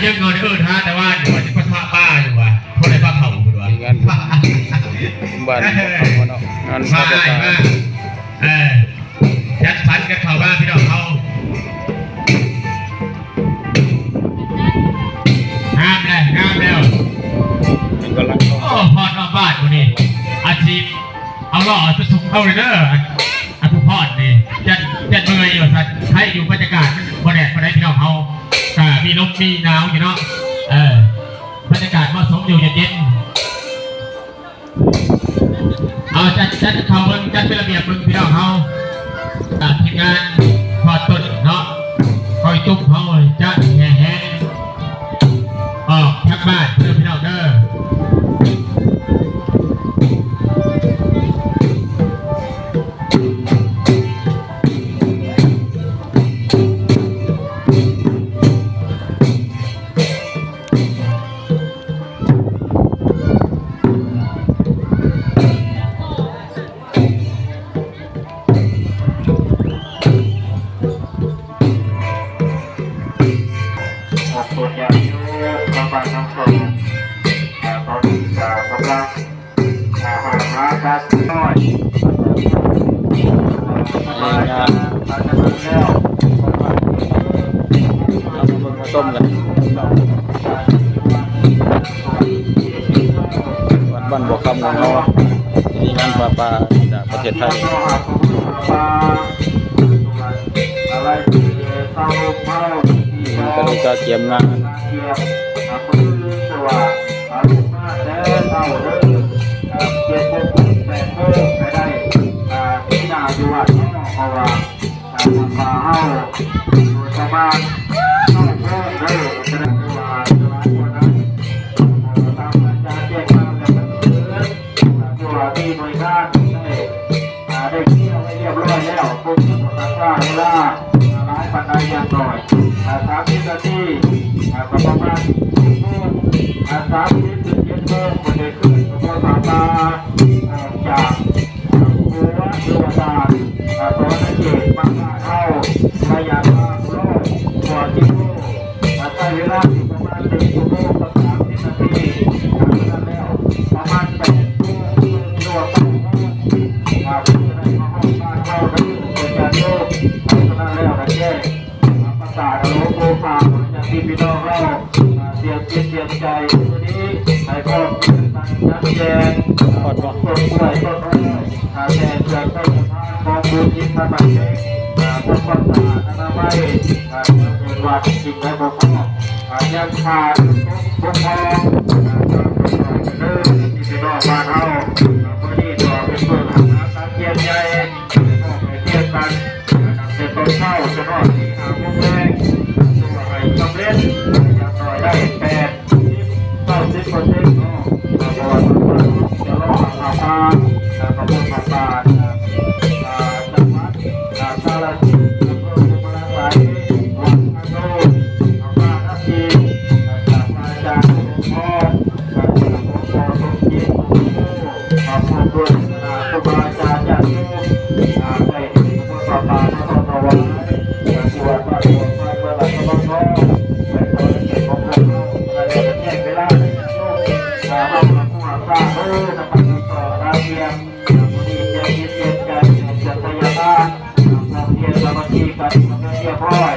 ຈັ່ງເອົາເດີ ຖ້າແຕ່ວ່າ ວ່າຊິປະທະປ້າຢູ່ວ່າ ບໍ່ໄດ້ປະເຂົາເພິ່ນວ່າ ງານບຸນ ບ້ານບໍ່ເຂົ້າເນາະ ງານ ມາອ້າຍມາ ເອີ ຈັດສັນກັນເຂົ້າມາພີ່ນ້ອງເຮົາ ງາມແລ້ວ ງາມແລ້ວ ເພິ່ນກຳລັງ ໂອ້ ຮອດຮອດບ້ານມື້ນີ້ ອາຊີບ ເອົາລໍ້ໄປສົ່ງເຮົາເດີ ອັນ ອັນຜູ້ພອນນີ້ ຢ້ານ ຢ້ານເມື່ອຍວ່າຊັ້ນ ໃຫ້ຢູ່ ບັນຍາກາດມັນບໍ່ແດດປານໃດພີ່ນ້ອງເຮົາ ກະມີລົມມີໜາວຢູ່ເນາະ ເອີ ບັນຍາກາດເໝາະສົມຢູ່ ເຢັນໆ ເອົາ ຈັດ ຈັດເຂົ້າເບິ່ງ ຈັດເປັນລະບຽບເບິ່ງພີ່ນ້ອງເຮົາ ກະທີມງານຮອດຕົ້ນເນາະ ຄອຍຕຸ້ມເຮົາຈະແຫ່ແຮງ ອອກທາງບ້ານເດີພີ່ນ້ອງເດີ. ຂອບຄຸນຢ່າງຍິ່ງ ທາງບ້ານທັງສອງ ອ່າ ຕອນນີ້ກະກຳລັງ ອ່າ ຫາ ຫາກັນນ້ອຍ ເອົາມາ ເອົາມາຕົ້ມກັນ ວັດບ້ານບໍ່ຄຳຂອງເຮົາ ທີ່ມີງານຜ້າປ່າຈາກປະເທດໄທ ອືມ ກະໄດ້ກະກຽມງານ ເຈັດໂມງ ແປດໂມງກະໄດ້ ອ່າ ມີໜ້າຢູ່ວັດເນາະ ເພາະວ່າ ອ່າ ພາເຮົາຢູ່ປະມານເກົ້າໂມງເດີ ກະໄດ້ວ່າຫຼາຍກວ່ານັ້ນ ເພາະວ່າຕາມອາຈານແຈ້ງມາແລ້ວ ກະຄື ອ່າ ຖືວ່າມີໜ່ວຍງານໄດ້ ອ່າ ໄດ້ເຄລຍໄວ້ຮຽບຮ້ອຍແລ້ວ ຄົນບໍ່ຕ້ອງການເວລາ ອ່າ ຫຼາຍປານໃດ ຢ່າງໜ້ອຍ ອ່າ ສາມສິບນາທີ ອ່າ ກະປະມານຫົກໂມງ ອ່າ ສາມສິບເຖິງເຈັດໂມງ ເພິ່ນໄດ້ເຄື່ອນຂະບວນຜ້າປ່າ ອ່າ ຈາກ ອ່າ ຫົວເທວະດານ ອ່າ ສະຫວັນນະເຂດ ມາບ້ານເຮົາ ໄລຍະທາງຮ້ອຍກວ່າກິໂລ ອາ ໃຊ້ເວລາຢູ່ປະມານໜຶ່ງຊົ່ວໂມງກັບສາມສິບນາທີ ອາ ນັ້ນແລ້ວ ປະມານແປດໂມງ ຫຼືວ່າເກົ້າໂມງ ອາ ເພິ່ນຈະໄດ້ມາຮອດບ້ານເຮົາເດີ ອາຈານໂຍມ ອາ ສະນັ້ນແລ້ວກະແຈ້ງ ອາ ປະກາດໂລໂກພາ ອາຈານພີ່ນ້ອງເຮົາ ອາ ຕຽມຈິດຕຽມໃຈ ມື້ນີ້ໃຫ້ພ້ອມກັນຈັດແຈງ ອາ ຮອດບໍ່? ຕົ້ນກ້ວຍ ຕົ້ນອ້ອຍ ອາ ແຕ່ເພື່ອໃຊ້ສະພານຂອງບຸນອິນທະບັນເພັງ ອາ ເພື່ອຄວາມສະອາດອະນາໄມ ອ່າ ເປັນວັດ ສິ່ງໃດບໍ່ພໍ ອ່າ ຍັງຂາດປົກຄອງ ອ່າ ເດີ ພີ່ນ້ອງບ້ານເຮົາ ອ່າ ມື້ນີ້ກໍເປັນເພື່ອນຫາການກຽມໃຫຍ່ ມອບໃຫ້ກຽມກັນ ຕັ້ງແຕ່ຕອນເຊົ້າ ຈະຮອດສີ່ຫ້າໂມງແລງ ຂໍໃຫ້ສຳເລັດ ຢ່າງໜ້ອຍໄດ້ແປດສິບ ເກົ້າສິບເປີເຊັນເນາະ ອ່າ ເພາະວ່າທາງບ້ານຈະລໍພາປ່າ ອ່າ ຂະບວນຜ້າປ່າ ອ່າ ຈັງຫວັດ ອ່າ ກາລະສິນ ອຳເພີໂພນມະລາໄຊ ວັດອະໂນ ອຳເພີນາຊີ ອ່າ ຈາກພະອາຈານສົມພອນ ອ່າ ຈາກຫຼວງພໍ່ສົມຈິດ ອ່າ ພ້ອມດ້ວຍຄະນະຄູບາອາຈານ ຍາດໂຍມ ອ່າ ໄດ້ເຮັດບຸນຜ້າປ່າມາທອດຖວາຍ ອ່າ ທີ່ວັດບ້ານຫຼວງ ເມືອງລາດກະບັງທອງ ໃນຕອນເວັນຂອງພວກເຮົາ ແລະ ໄດ້ແຈ້ງເວລາໃຫ້ຍາດໂຍມ ອ່າ ເຮົາມາຮ່ວມສາທຸນຳກັນຕໍ່ ຕາມທຽມ ມື້ນີ້ແຈກຈິດແຈກໃຈ ແຈກໄສຍະທານ ພ້ອມພຽງສາມັກຄີກັນເປັນທີ່ຮຽບຮ້ອຍ.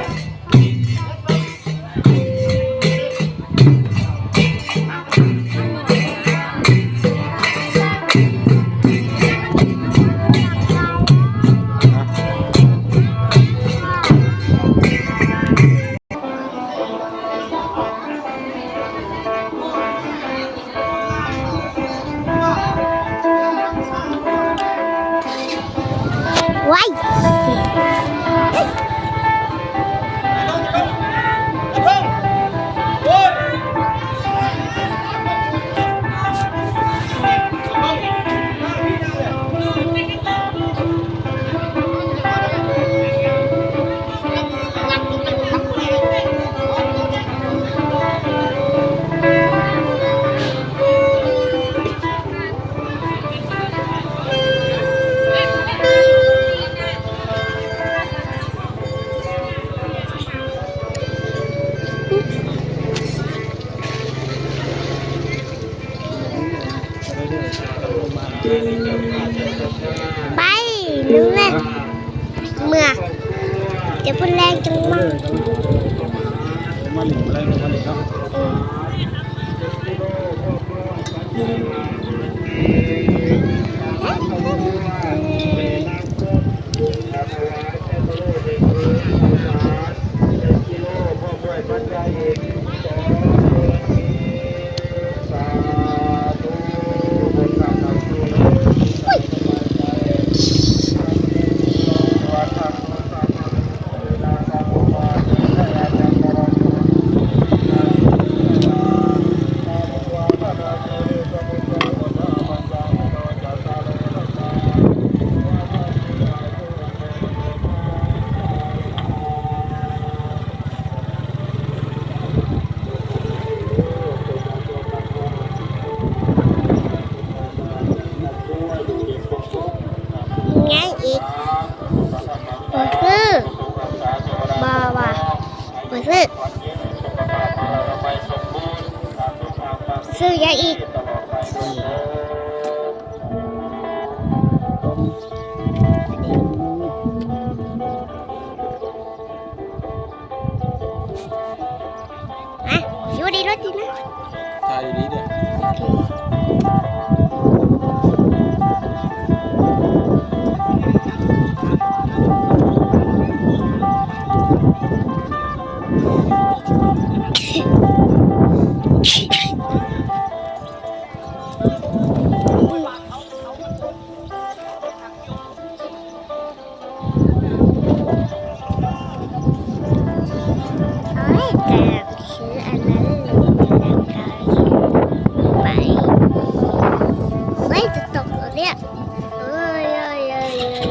ໄປ ໜູແມ່ ເມືອ ດຽວເພິ່ນແລ່ນຈັງມາ ມາຫຼິ້ນ ມາຫຼິ້ນ ມາຫຼິ້ນເນາະ ເອີ. ຫຍັງອີກ? ບໍ່ຊື້ ບໍ່ວ່າ ບໍ່ຊື້ ຊື້ຫຍັງອີກ? ອ່ະ ຢູ່ດີໂລດຕິນະ ຖ່າຍດີໆເດີ ໂອເຄ. ໂອ້ຍ ກະຊື້ອັນນັ້ນ ແລ້ວກະໄປ ໂອ້ຍ ຈະຕົກແລ້ວເນຍ ໂອ້ຍ ໂອ້ຍ ໂອ້ຍ ໂອ້ຍ.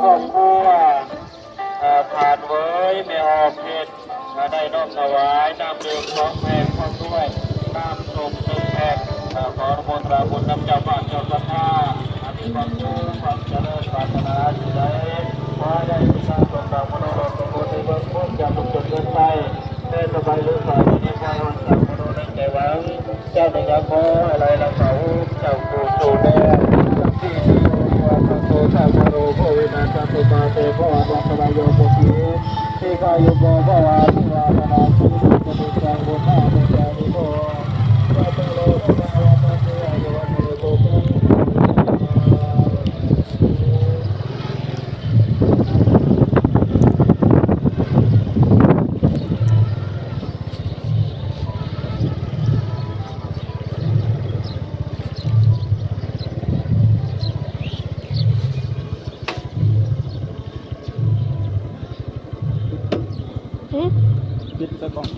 ຄອບຄົວ ທ່ານເຫວີຍ ແມ່ອອກເພັດ ໄດ້ນ້ອມຖວາຍນ້ຳດື່ມສອງແພັກ ພ້ອມດ້ວຍນ້ຳສົ້ມໜຶ່ງແພັກ ຂໍອະນຸໂມທະນາບຸນນຳເຈົ້າບ້ານເຈົ້າສັດທາ ມີຄວາມສຸກຄວາມຈະເລີນ ປາດຖະໜາສິ່ງໃດ ຂໍໃຫ້ໄດ້ສົມດັ່ງມະໂນລົດ ໃນເບື້ອງພົ້ນຈາກທຸກໂສກເງິນໄພ ແຕ່ສະບາຍເລື່ອງສາຍ ມີຄວາມຮັກຈາກມະໂນໃນໃຈຫວັງ ເຈົ້າໄດ້ຢາກຂໍໃຫ້ໄຫຼຫຼັງເຂົາເຈົ້າຜູ້ສູ່ແດ່ ສັບພີຕິໂຍ ວິວັດທັນໂຕ ສັບພະໂລໂຄວິນາສະຕຸ ມາເຕ ພະວັດວັດສະລະໂຍ ໂພຄີ ທີຄາຍຸໂກ ພະວາ ອາຍຸ ວັດທະນາ ສຸຂີ ພະຕຸດຈັງ ບຸນທາ ເມຕານິໂກ ວັດຕະໂລ ພະວາ ວັດຕະເຕ ອາຍຸ ວັດຕະໂລ ໂພຄະ ຫຶ? ປິດໃສ່ກ້ອງ.